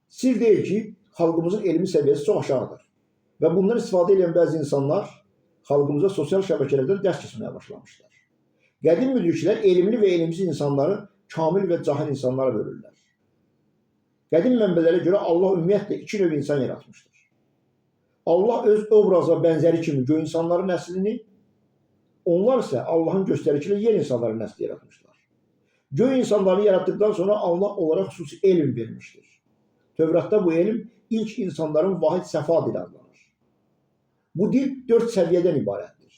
Sir deyil ki, xalqımızın elmi səviyyəsi çox aşağıdır. Və bundan istifadə edən bəzi insanlar xalqımıza sosial şəbəkələrdən dərs keçməyə başlamışlar. Qədim müdriklər elmli və elmsiz insanları kamil və cahil insanlara bölürlər. Qədim mənbələrə görə Allah ümumiyyətlə iki növ insan yaratmışdır. Allah öz obraza bənzəri kimi göy insanların nəslini, onlar isə Allahın göstərişi ilə yer insanların nəsli yaratmışlar. Göy insanları yaratdıktan sonra Allah onlara xüsusi elm vermişdir. Tövratda bu elm ilk insanların vahid səfa dili adlanır. Bu dil dörd səviyyədən ibarətdir.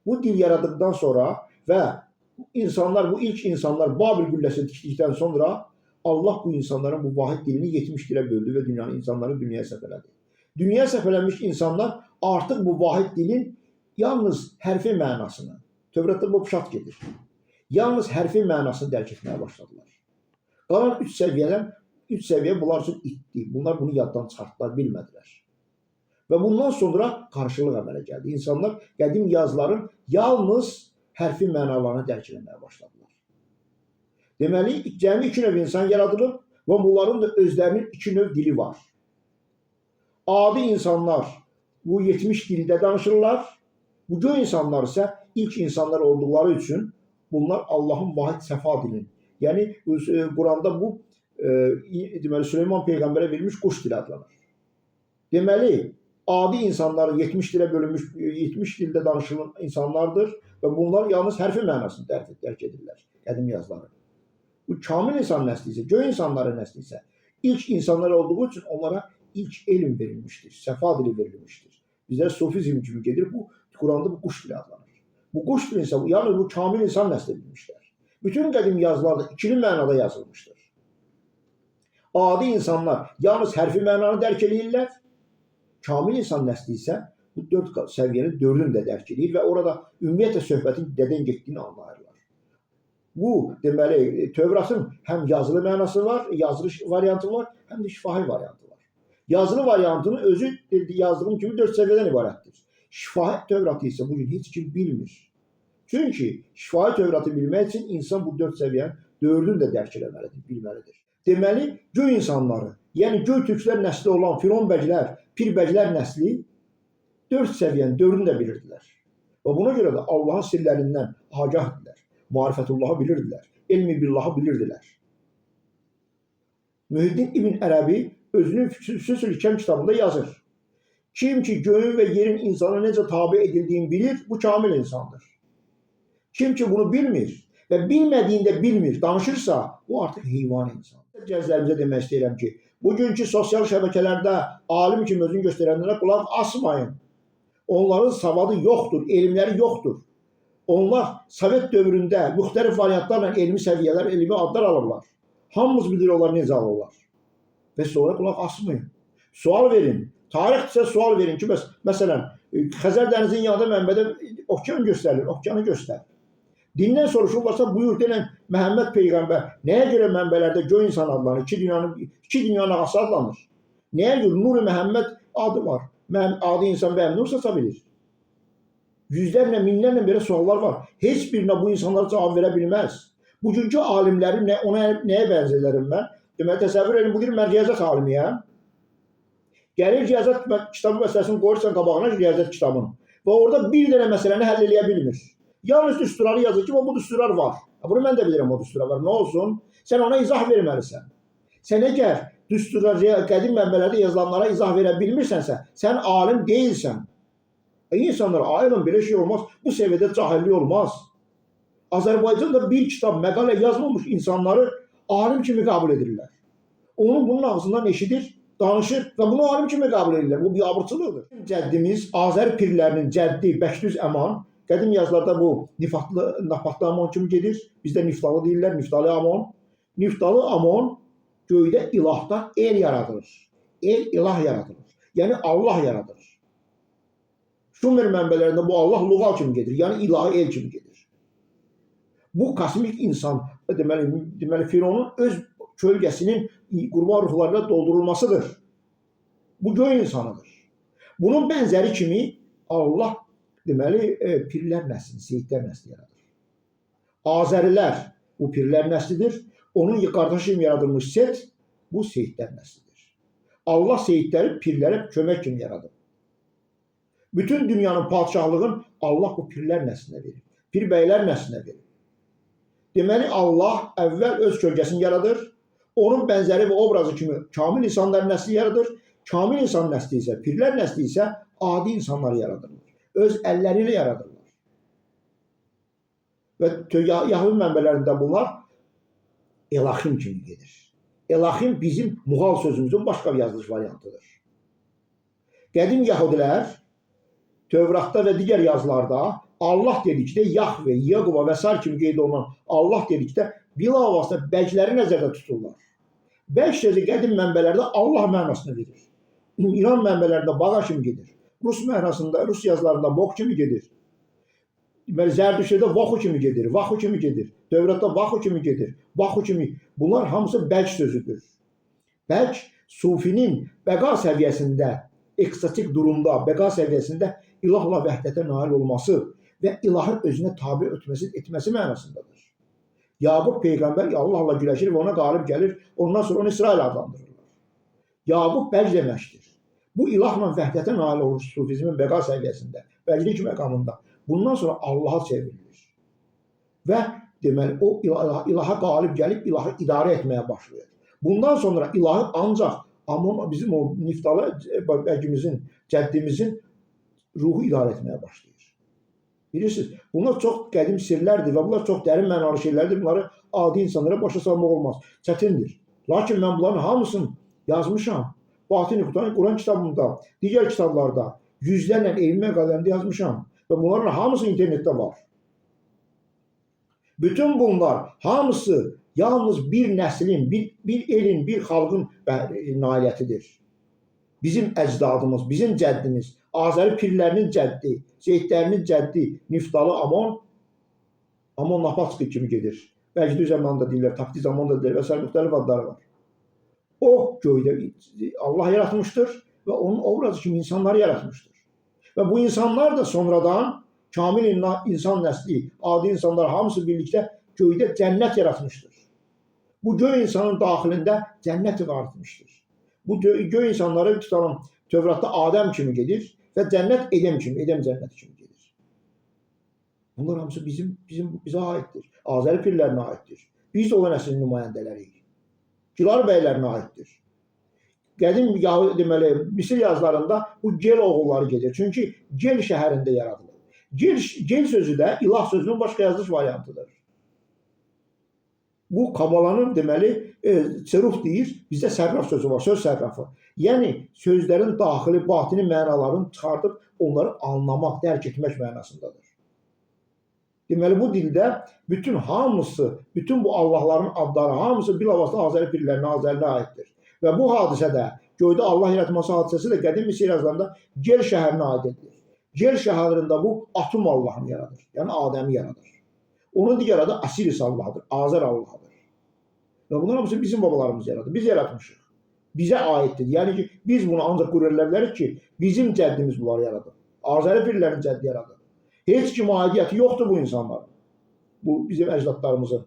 Bu dil yaradıktan sonra və insanlar, bu ilk insanlar Babil qülləsini tikdikdən sonra Allah bu insanların bu vahid dilini 70 dilə böldü və dünyanın insanları dünyaya səpələdi. Dünyaya səpələnmiş insanlar artıq bu vahid dilin yalnız hərfi mənasını, Tövratda bu pşat gedir. Yalnız hərfi mənasını dərk etməyə başladılar. Qalan üç səviyyədən üç səviyyə bunlar üçün itdi. Bunlar bunu yaddan çıxartdılar, bilmədilər. Və bundan sonra qarşılıq əmələ gəldi. İnsanlar qədim yazıların yalnız hərfi mənalarını dərk etməyə başladılar. Deməli, cəmi iki növ insan yaradılıb və bunların da özlərinin iki növ dili var. Adi insanlar bu 70 dildə danışırlar. Bu göy insanlar isə ilk insanlar olduqları üçün bunlar Allahın vahid səfa dilini. Yəni Quranda bu deməli Süleyman peyğəmbərə verilmiş quş dili adlanır. Deməli, adi insanlar 70 dilə bölünmüş, 70 dildə danışılan insanlardır və bunlar yalnız hərfi mənasını dərk edirlər qədim yazıları. Bu kamil insan nəsli isə, göy insanların nəsli isə ilk insanlar olduğu üçün onlara ilk elm verilmişdir, səfa dili verilmişdir. Bizlərə sufizm kimi gedir, bu Quranda bu quş dili adlanır. Bu quş dili isə yalnız bu kamil insan nəsli bilmişlər. Bütün qədim yazılarda ikili mənada yazılmışdır. Adi insanlar yalnız hərfi mənanı dərk eləyirlər. Kamil insan nəsli isə bu dörd səviyyənin dördünü də dərk eləyir və orada ümumiyyətlə söhbətin nədən getdiyini anlayırlar. Bu, deməli, Tövratın həm yazılı mənası var, yazılı variantı var, həm də şifahi variantı var. Yazılı variantının özü yazdığım kimi dörd səviyyədən ibarətdir. Şifahi Tövratı isə bugün heç kim bilmir. Çünki şifahi Tövratı bilmək üçün insan bu dörd səviyyənin dördünü də dərk eləməlidir, bilməlidir. Deməli, göy insanları, yəni göy türklər nəsli olan Firon bəylər, Pir bəylər nəsli dörd səviyyənin dördünü də bilirdilər. Və buna görə də Allahın sirlərindən agah idilər. Marifətullahı bilirdilər, elmi billahı bilirdilər. Mühiddin İbn Ərəbi özünün Füsusül Hikəm kitabında yazır. Kim ki göyün və yerin insana necə tabe edildiyini bilir, bu kamil insandır. Kim ki bunu bilmir və bilmədiyində bilmir, danışırsa, bu artıq heyvan insandır. Gənclərimizə demək istəyirəm ki, bugünkü sosial şəbəkələrdə alim kimi özünü göstərənlərə qulaq asmayın. Onların savadı yoxdur, elmləri yoxdur. Onlar Sovet dövründə müxtəlif variantlarla elmi səviyyələr, elmi adlar alıblar. Hamımız bilir onlar necə alırlar. Və sonra qulaq asmayın. Sual verin. Tarixdirsə sual verin ki, bəs məsələn, Xəzər dənizinin yanında mənbədə okean göstərilir, okeanı göstər. Dindən soruşurlarsa buyur denən Məhəmməd peyğəmbər nəyə görə mənbələrdə göy insan adlanır, iki dünyanın ağası adlanır? Nəyə görə Nur-i Məhəmməd adı var? Adi insan bəyəm nur saça bilir? Yüzlərlə, minlərlə belə suallar var. Heç birinə bu insanlar cavab verə bilməz. Bugünkü alimlərin ona nəyə bənzədərəm mən? Deməli, təsəvvür edin, bugün mən riyaziyyat alimiyəm. Gəlir riyaziyyat kitabı məsələsini qoyursan qabağına riyaziyyat kitabını və orada bir dənə məsələni həll eləyə bilmir. Yalnız düsturları yazır ki, bu düsturlar var. Bunu mən də bilirəm o düsturlar var. Nə olsun? Sən ona izah verməlisən. Sən əgər düsturlar, qədim mənbələrdə yazılanlara izah verə bilmirsənsə, sən alim deyilsən. İnsanlar ayılın, belə şey olmaz. Bu səviyyədə cahillik olmaz. Azərbaycanda bir kitab, məqalə yazmamış insanları alim kimi qəbul edirlər. Onun bunun ağzından eşidir, danışır və bunu alim kimi qəbul edirlər. Bu bir abırçılıqdır. Cəddimiz, Azər pirlərinin cəddi Bəkdüz Əman, qədim yazılarda bu Nifatlı, Nafatlı Amon kimi gedir. Bizdə Niftalı deyirlər, Niftalı Amon. Niftalı Amon göydə ilahdan el yaradılır. El ilah yaradılır. Yəni Allah yaradılır. Şumer mənbələrində bu Allah luğal kimi gedir. Yəni ilahi el kimi gedir. Bu kosmik insan, deməli Fironun öz kölgəsinin qurban ruhlarıyla doldurulmasıdır. Bu göy insanıdır. Bunun bənzəri kimi Allah deməli pirlər nəslini, seyidlər nəsli yaradır. Azərilər bu pirlər nəslidir. Onun qardaşı kimi yaradılmış Set Bu seyidlər nəslidir. Allah seyidləri pirlərə kömək kimi yaradıb. Bütün dünyanın padşahlığını Allah bu pirlər nəslinə verir. Pir bəylər nəslinə verir. Deməli Allah əvvəl öz kölgəsini yaradır. Onun bənzəri və obrazı kimi kamil insanlar nəsli yaradır. Kamil insan nəsli isə, pirlər nəsli isə adi insanlar yaradırlar. Öz əlləri ilə yaradırlar. Və Yahudi mənbələrində bunlar Elahim kimi gedir. Elahim bizim Muğal sözümüzün başqa bir yazılış variantıdır. Qədim Yahudilər Tövratda və digər yazılarda Allah dedikdə Yahve, Yegova və sair kimi qeyd olunan Allah dedikdə bilavasitə bəcləri nəzərdə tuturlar. Bəc sözü qədim mənbələrdə Allah mənasını verir. İran mənbələrində bağa kimi gedir. Rus mənasında, Rus yazılarında boq kimi gedir. Deməli Zərdüştdə Vaxu kimi gedir, Vaxu kimi gedir. Tövratda Vaxu kimi gedir, Baxu kimi. Bunlar hamısı bəc sözüdür. Bəc sufinin bəqa səviyyəsində, ekstatik durumda, bəqa səviyyəsində ilahla vəhdətə nail olması və ilahı özünə tabe etməsi mənasındadır. Yaqub peyğəmbər Allahla güləşir və ona qalib gəlir. Ondan sonra onu İsrail adlandırırlar. Yaqub bəc deməkdir. Bu ilahla vəhdətə nail olur sufizmin bəqa səviyyəsində, bəclik məqamında. Bundan sonra Allaha çevrilir. Və deməli o ilaha qalib gəlib ilahı idarə etməyə başlayır. Bundan sonra ilahı ancaq Amon bizim o Niftalı bəcimizin, cəddimizin ruhu idarə etməyə başlayır. Bilirsiniz, bunlar çox qədim sirlərdir və bunlar çox dərin mənalı şeylərdir. Bunları adi insanlara başa salmaq olmaz. Çətindir. Lakin mən bunların hamısını yazmışam. Batini Quran kitabında, digər kitablarda yüzlərlə elmi məqalələrində yazmışam və bunların hamısı internetdə var. Bütün bunlar hamısı yalnız bir nəslin, bir elin, bir xalqın nailiyyətidir. Bizim əcdadımız, bizim cəddimiz, Azəri pirlərinin cəddi, seyidlərinin cəddi Niftalı Amon, Amon Napatski kimi gedir. Bəlkə düz zamanda deyirlər, Taktiz Amon da deyirlər və sair müxtəlif adları var. O göydə Allah yaratmışdır və onun obrazı kimi insanları yaratmışdır. Və bu insanlar da sonradan kamil insan nəsli, adi insanlar hamısı birlikdə göydə cənnət yaratmışdır. Bu göy insanın daxilində cənnət yaratmışdır. Bu göy insanları tutalım Tövratda Adəm kimi gedir və cənnət Edem kimi, Edem cənnəti kimi gedir. Bunlar hamısı bizim bizə aiddir. Azəri pirlərinə aiddir. Biz də o nəslin nümayəndələriyik. Gilar bəylərinə aiddir. Qədim Yahudi deməli Misir yazılarında bu Gel oğulları gedir. Çünki Gel şəhərində yaradılır. Gel sözü də ilah sözünün başqa yazılış variantıdır. Bu Kabalanın deməli Seruf deyir, bizdə sərraf sözü var, söz sərrafı. Yəni sözlərin daxili, batini mənalarını çıxardıb onları anlamaq, dərk etmək mənasındadır. Deməli bu dildə bütün hamısı, bütün bu Allahların adları hamısı bilavasitə Azəri pirlərinə, Azərinə aiddir. Və bu hadisə də göydə Allah yaratması hadisəsi də qədim Misir yazılarında Gel şəhərinə aid edilir. Gel şəhərində bu Atum Allahını yaradır. Yəni Adəmi yaradır. Onun digər adı Asiris Allah'dır, Azər Allah'dır. Və bunlar hamısı bizim babalarımız yaradır. Biz yaratmışıq. Bizə aiddir. Yəni ki, biz bunu ancaq qürur eləyə bilərik ki, bizim cəddimiz bunları yaradır. Azəri pirlərin cəddi yaradır. Heç kim aidiyyəti yoxdur bu insanların. Bu bizim əcdadlarımızın.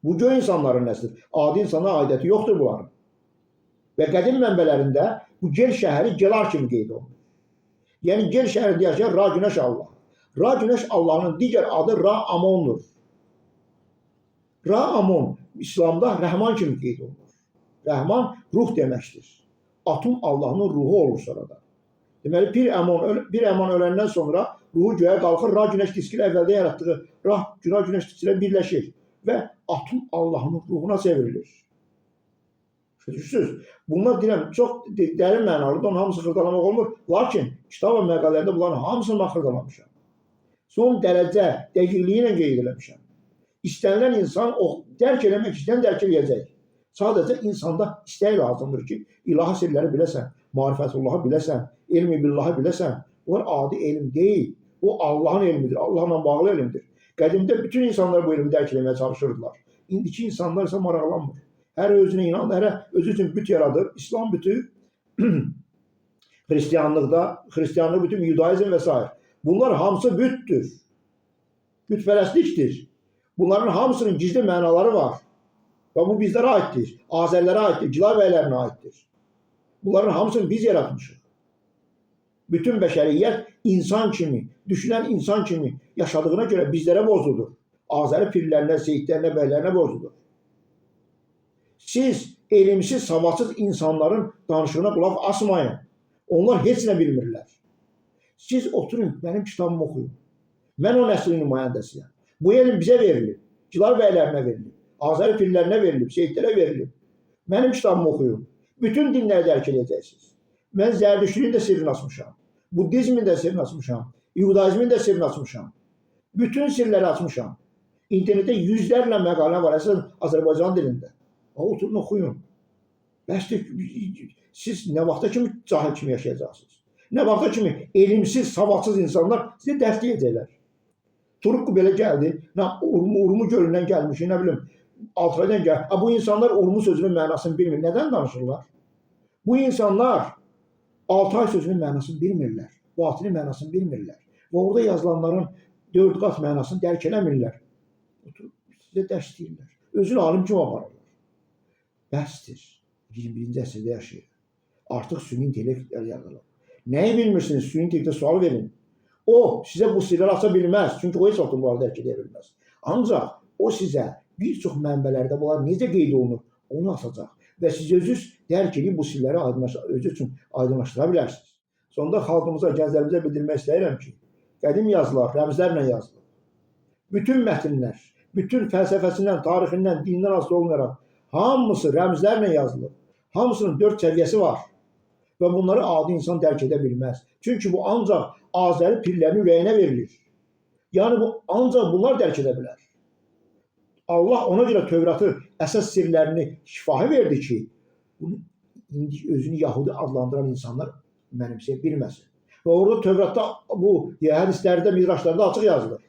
Bu göy insanların nəslidir. Adi insana aidiyyəti yoxdur bunların. Və qədim mənbələrində bu Gel şəhəri Gelar kimi qeyd olunur. Yəni Gel şəhərində yaşayan Ra Günəş Allah. Ra Günəş Allah'ın digər adı Ra Amondur. Ra Amon İslamda Rəhman kimi qeyd olunur. Rəhman ruh deməkdir. Atum Allah'ın ruhu olur sonradan. Deməli bir Əmon öləndən sonra ruhu göyə qalxır, Ra Günəş diski ilə əvvəldə yaratdığı Ra Günəş diski ilə birləşir və Atum Allah'ın ruhuna çevrilir. Düşünürsünüz? Bunlar deyirəm çox dərin mənalıdır. Onun hamısı xırdalamaq olmur. Lakin kitab və məqalələrdə bunların hamısını mən xırdalamışam. Son dərəcə dəqiqliyi ilə qeyd eləmişəm. İstənilən insan o dərk eləmək istəyən dərk eləyəcək. Sadəcə insanda istək lazımdır ki, ilahi sirləri biləsən, marifətullahı biləsən, elmi billahı biləsən. Bunlar adi elm deyil. Bu Allahın elmidir, Allahla bağlı elmdir. Qədimdə bütün insanlar bu elmi dərk eləməyə çalışırdılar. İndiki insanlar isə maraqlanmır. Hər özünə inanır, hər özü üçün büt yaradır. İslam bütü, Xristianlıqda, Xristianlıq bütün Yudaizm və s. Bunlar hamısı bütdür. Bütpərəstlikdir. Bunların hamısının gizli mənaları var. Və bu bizlərə aiddir. Azərlərə aiddir, Gilar bəylərinə aiddir. Bunların hamısını biz yaratmışıq. Bütün bəşəriyyət insan kimi, düşünən insan kimi yaşadığına görə bizlərə borcludur. Azəri pirlərinə, seyidlərinə, bəylərinə borcludur. Siz elmsiz, savadsız insanların danışığına qulaq asmayın. Onlar heç nə bilmirlər. Siz oturun, mənim kitabımı oxuyun. Mən o nəslin nümayəndəsiyəm. Bu elm bizə verilib. Gilar bəylərinə verilib. Azəri pirlərinə verilib, seyidlərə verilib. Mənim kitabımı oxuyun. Bütün dinləri dərk edəcəksiniz. Mən Zərdüştlüyün də sirrini açmışam. Buddizmin də sirrini açmışam. İudaizmin də sirrini açmışam. Bütün sirləri açmışam. İnternetdə yüzlərlə məqalə var, əsasən Azərbaycan dilində. Oturun, oxuyun. Bəsdir, siz nə vaxta kimi cahil kimi yaşayacaqsınız? Nə vaxta kimi elmsiz, savadsız insanlar sizə dərs deyəcəklər? Turukku belə gəldi, nə Urmu gölündən gəlmiş, nə bilim, Altaydan gəl. Ha, bu insanlar Urmu sözünün mənasını bilmir. Nədən danışırlar? Bu insanlar Altay sözünün mənasını bilmirlər. Batini mənasını bilmirlər. Və orada yazılanların 4 qat mənasını dərk eləmirlər. Oturub sizə dərs deyirlər. Özünü alim kimi aparırlar. Bəsdir. 21-ci əsrdə yaşayır. Artıq süni intellektlər yaradılıb. Nəyi bilmirsiniz? Süni intellektə sual verin. O sizə bu sirləri aça bilməz. Çünki o heç vaxt bunları dərk edə bilməz. Ancaq o sizə bir çox mənbələrdə bunlar necə qeyd olunur, onu açacaq. Və siz özünüz dərk edib bu sirləri özü üçün aydınlaşdıra bilərsiniz. Sonda xalqımıza, gənclərimizə bildirmək istəyirəm ki, qədim yazılar rəmzlərlə yazılır. Bütün mətnlər, bütün fəlsəfəsindən, tarixindən, dinindən asılı olmayaraq hamısı rəmzlərlə yazılır. Hamısının 4 səviyyəsi var. Və bunları adi insan dərk edə bilməz. Çünki bu ancaq Azəri pirlərinin ürəyinə verilir. Yəni bu ancaq bunlar dərk edə bilər. Allah ona görə Tövratı əsas sirlərini şifahi verdi ki, bunu indi özünü Yahudi adlandıran insanlar mənimsəyə bilməsin. Və orada Tövratda bu hədislərdə, midraşlarda açıq yazılır.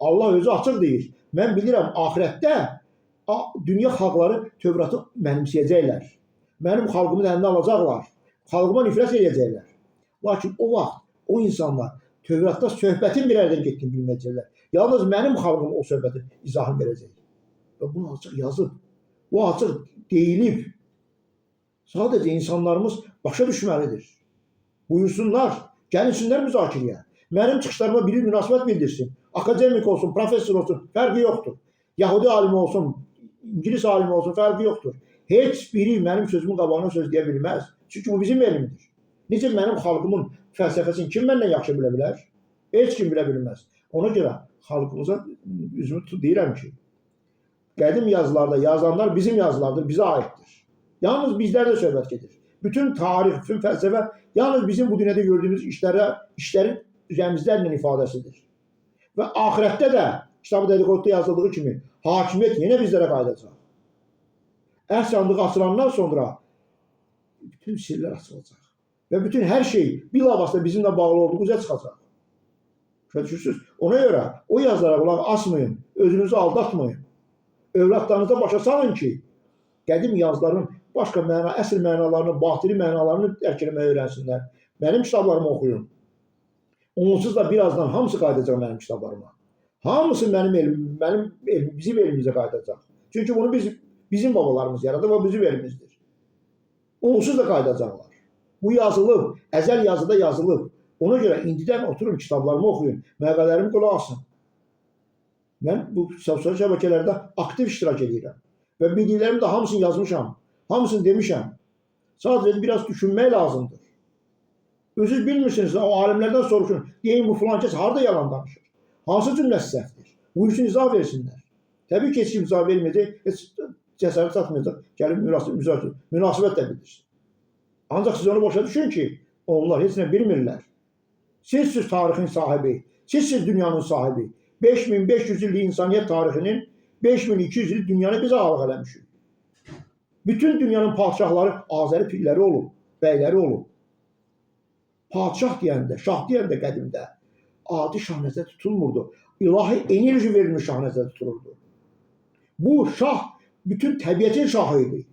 Allah özü açıq deyir. Mən bilirəm axirətdə dünya xalqları Tövratı mənimsəyəcəklər. Mənim xalqımın əlinə alacaqlar. Xalqıma nifrət edəcəklər. Lakin o vaxt o insanlar Tövratda söhbətin bir yerdən getdiyini bilməyəcəklər. Yalnız mənim xalqım o söhbətin izahını verəcək. Və bunu açıq yazıb. Bu açıq deyilib. Sadəcə insanlarımız başa düşməlidir. Buyursunlar, gəlinsinlər müzakirəyə. Mənim çıxışlarıma biri münasibət bildirsin. Akademik olsun, professor olsun, fərqi yoxdur. Yahudi alimi olsun, İngilis alimi olsun, fərqi yoxdur. Heç biri mənim sözümün qabağına söz deyə bilməz. Çünki bu bizim elmdir. Necə mənim xalqımın fəlsəfəsini kim məndən yaxşı bilə bilər? Heç kim bilə bilməz. Ona görə xalqımıza üzümü deyirəm ki, qədim yazılarda yazanlar bizim yazılardır, bizə aiddir. Yalnız bizlərlə söhbət gedir. Bütün tarix, bütün fəlsəfə yalnız bizim bu dünyada gördüyümüz işlərin rəmzlərlə ifadəsidir. Və axirətdə də Kitab-ı Dedikodda yazıldığı kimi hakimiyyət yenə bizlərə qayıdacaq. Əhd sandığı açılandan sonra bütün sirlər açılacaq. Və bütün hər şey bilavasitə bizimlə bağlı olduğu üzə çıxacaq. Başa düşürsünüz? Ona görə o yazılara qulaq asmayın, özünüzü aldatmayın. Övladlarınıza başa salın ki, qədim yazıların başqa məna, əsl mənalarını, batini mənalarını dərk etməyi öyrənsinlər. Mənim kitablarımı oxuyun. Onsuz da birazdan hamısı qayıdacaq mənim kitablarıma. Hamısı mənim elmim, mənim elmim, bizim elmimizə qayıdacaq. Çünki bunu bizim babalarımız yaradı və bizim elmimizdir. Onsuz da qayıdacaqlar. Bu yazılıb, əzəl yazıda yazılıb. Ona görə indidən oturun kitablarımı oxuyun, məqalələrimi qulaq asın. Mən bu sosial şəbəkələrdə aktiv iştirak edirəm. Və bildiklərimi də hamısını yazmışam. Hamısını demişəm. Sadəcə biraz düşünmək lazımdır. Özünüz bilmirsiniz, o alimlərdən soruşun. Deyin bu filan kəs harada yalan danışır? Hansı cümləsi səhvdir? Buyursun izah versinlər. Təbii ki, heç kim izah verməyəcək, heç cəsarət çatmayacaq. Gəlib münasibət də bildirsin. Ancaq siz onu başa düşün ki, onlar heç nə bilmirlər. Sizsiz tarixin sahibi, sizsiz dünyanın sahibi. 5500 illik insaniyyət tarixinin 5200 illik dünyanı biz ağalıq eləmişik. Bütün dünyanın padşahları Azəri pirləri olub, bəyləri olub. Padşah deyəndə, şah deyəndə qədimdə adi şah nəzərdə tutulmurdu. İlahi enerji verilmiş şah nəzərdə tutulurdu. Bu şah bütün təbiətin şahı idi.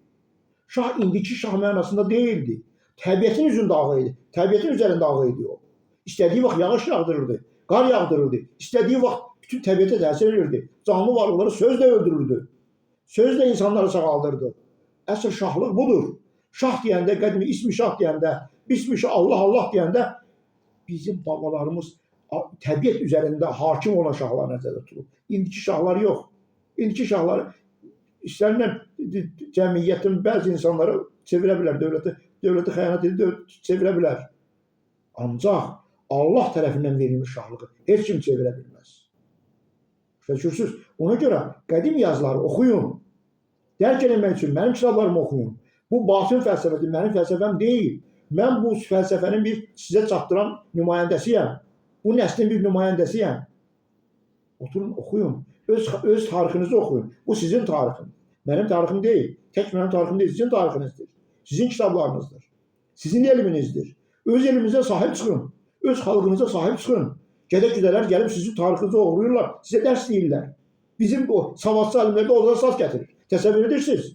Şah indiki şah mənasında deyildi. Təbiətin üzündə ağa idi. Təbiətin üzərində ağa idi o. İstədiyi vaxt yağış yağdırırdı, qar yağdırırdı. İstədiyi vaxt bütün təbiətə təsir edirdi. Canlı varlıqları sözlə öldürürdü. Sözlə insanları sağaldırdı. Əsl şahlıq budur. Şah deyəndə, qədimi ismi şah deyəndə, bismi şah, Allah Allah deyəndə bizim babalarımız təbiət üzərində hakim olan şahlar nəzərdə tutulub. İndiki şahlar yox. İndiki şahları istənilən cəmiyyətin bəzi insanları çevirə bilər, dövləti xəyanət edib çevirə bilər. Ancaq Allah tərəfindən verilmiş şahlığı heç kim çevirə bilməz. Başa düşürsünüz? Ona görə qədim yazıları oxuyun. Dərk eləmək üçün mənim kitablarımı oxuyun. Bu batın fəlsəfəsi mənim fəlsəfəm deyil. Mən bu fəlsəfənin bir sizə çatdıran nümayəndəsiyəm. Bu nəslin bir nümayəndəsiyəm. Oturun, oxuyun. Öz tarixinizi oxuyun. Bu sizin tarixiniz. Mənim tarixim deyil. Tək mənim tarixim deyil, sizin tarixinizdir. Sizin kitablarınızdır. Sizin elminizdir. Öz elminizə sahib çıxın. Öz xalqınıza sahib çıxın. Gədə-güdələr gəlib sizin tarixinizi oğurlayırlar, sizə dərs deyirlər. Bizim o savadsız alimlər də oradan stat gətirir. Təsəvvür edirsiniz?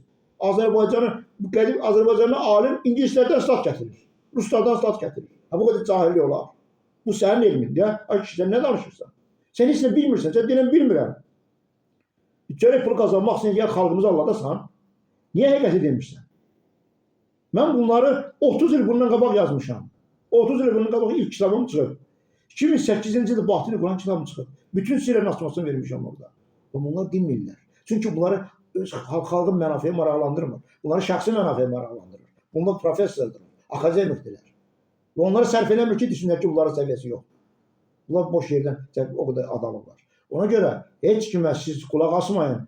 Azərbaycanı, bu qədim Azərbaycanlı alim ingilislərdən stat gətirir. Ruslardan stat gətirir. Ha, bu qədər cahillik olar. Bu sənin elmindir. Ya. Ay kişi, sən nə danışırsan? Sən heç nə bilmirsən. Sən deyirəm bilmirəm. Görək pul qazanmaq üçün gəl xalqımızı aldadasan. Niyə həqiqəti demirsən? Mən bunları 30 il bundan qabaq yazmışam. 30 il bundan qabaq ilk kitabım çıxıb. 2008-ci ildə Batini Quran kitabım çıxıb. Bütün sirrin açmasını vermişəm orada. Və bunlar demirlər. Çünki bunları öz xalqın mənafeyi maraqlandırmır. Bunları şəxsi mənafeyi maraqlandırır. Bunlar professordur, akademikdirlər. Və onları sərf eləmir ki, desinlər ki, bunların səviyyəsi yoxdur. Bunlar boş yerdən o qədər adamı var. Ona görə heç kimə siz qulaq asmayın.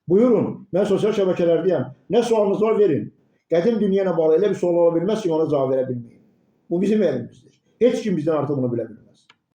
Buyurun, mən sosial şəbəkələrdəyəm. Nə sualınız var verin. Qədim dünya ilə bağlı elə bir sual ola bilməz ki, ona cavab verə bilməyim. Bu bizim elmimizdir. Heç kim bizdən artıq bunu bilə bilməz.